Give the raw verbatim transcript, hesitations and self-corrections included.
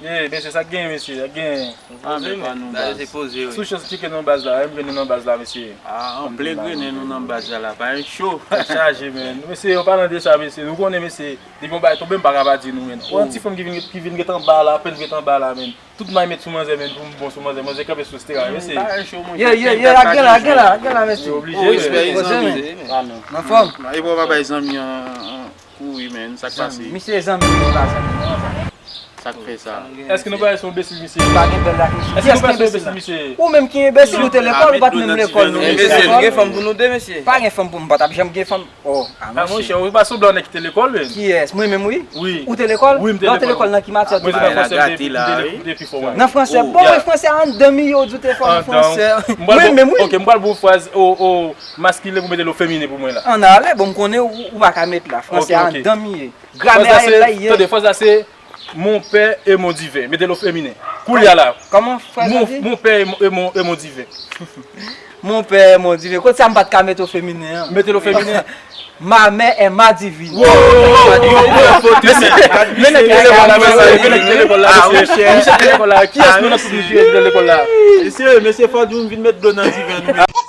Ye, mesye, sa k genyen, mesye, sa k genyen. Ah, men pa nou baz. Sou chans tcheke nan baz la, m grennen nan baz la, mesye. Ah, an plen grennen nou nan baz la, la pa yon cho. Tèt chaje, men. Mesye, an palan de sa, mesye, nou konnen, mesye, depi yon bagay tonbe, m pa ka pa di nou, men. Yon ti fanm ki vin, ki vin ret anba la, apèn ret anba la, men. Tout may met sou manzè, men, pou m bon sou manzè. Manzè kanpe sou estera, mesye. Ye, ye, ye, a gen la, a gen la, a gen la, mesye. Yo oblije, men. Respè, zanmi. Nan fòm. E bon, pa bay zanmi an, an kouri, men. Sa k pase? Misye zanmi, li pa zanmi. Sa k fè sa? Èske nou pa wè se yon enbesil, misye? Pa gen bèl la, mesye. Èske nou pa wè se yon enbesil, misye? Ou menm ki enbesil, ou te lekòl, ou pa t menm lekòl, nou. Enbesil, nou gen fanm pou nou de, mesye. Pa gen fanm pou m, pa t ap janm gen fanm. Oh, ah, monchè, ou pa sanble yon nèg ki te lekòl, men. Kiyès? Mwen menm, wi. Wi. Ou te lekòl? Wi, m te lekòl. Lè w te lekòl, nan ki matyè w te fè? Mwen se nan fransè, m te, m te, m te pi fò, mwen. Nan fransè? Bon, mwen fransè a an dan milye, ou di w te fò nan fransè. Mwen menm, wi. Ok, m pral ba w fraz o, o maskilen pou mete l o feminen pou mwen la. Ann ale, bon, m konnen ou, ou pa ka met la. Fransè a an dan milye. Gramè a e la ye. Tande, fraz la se, mon père est mon divin. Mete l o feminen. Koulye a la. Kòman fraz la di? Mon père est mon, est mon, est mon divin. Mon père est mon divin. Kot sa m pa t ka mete o feminen an? Mete l o feminen. Ma mère est ma divine. Wo, wo, wo, wo, wo, fote, men. Men nèg ki te lekòl la, men nèg ki te lekòl la, mesye. Mesye ki te lekòl la. Kiyès nou nan tout moun ki te lekòl la? Mesye, mesye, fò di m vin met dlo nan diven nou.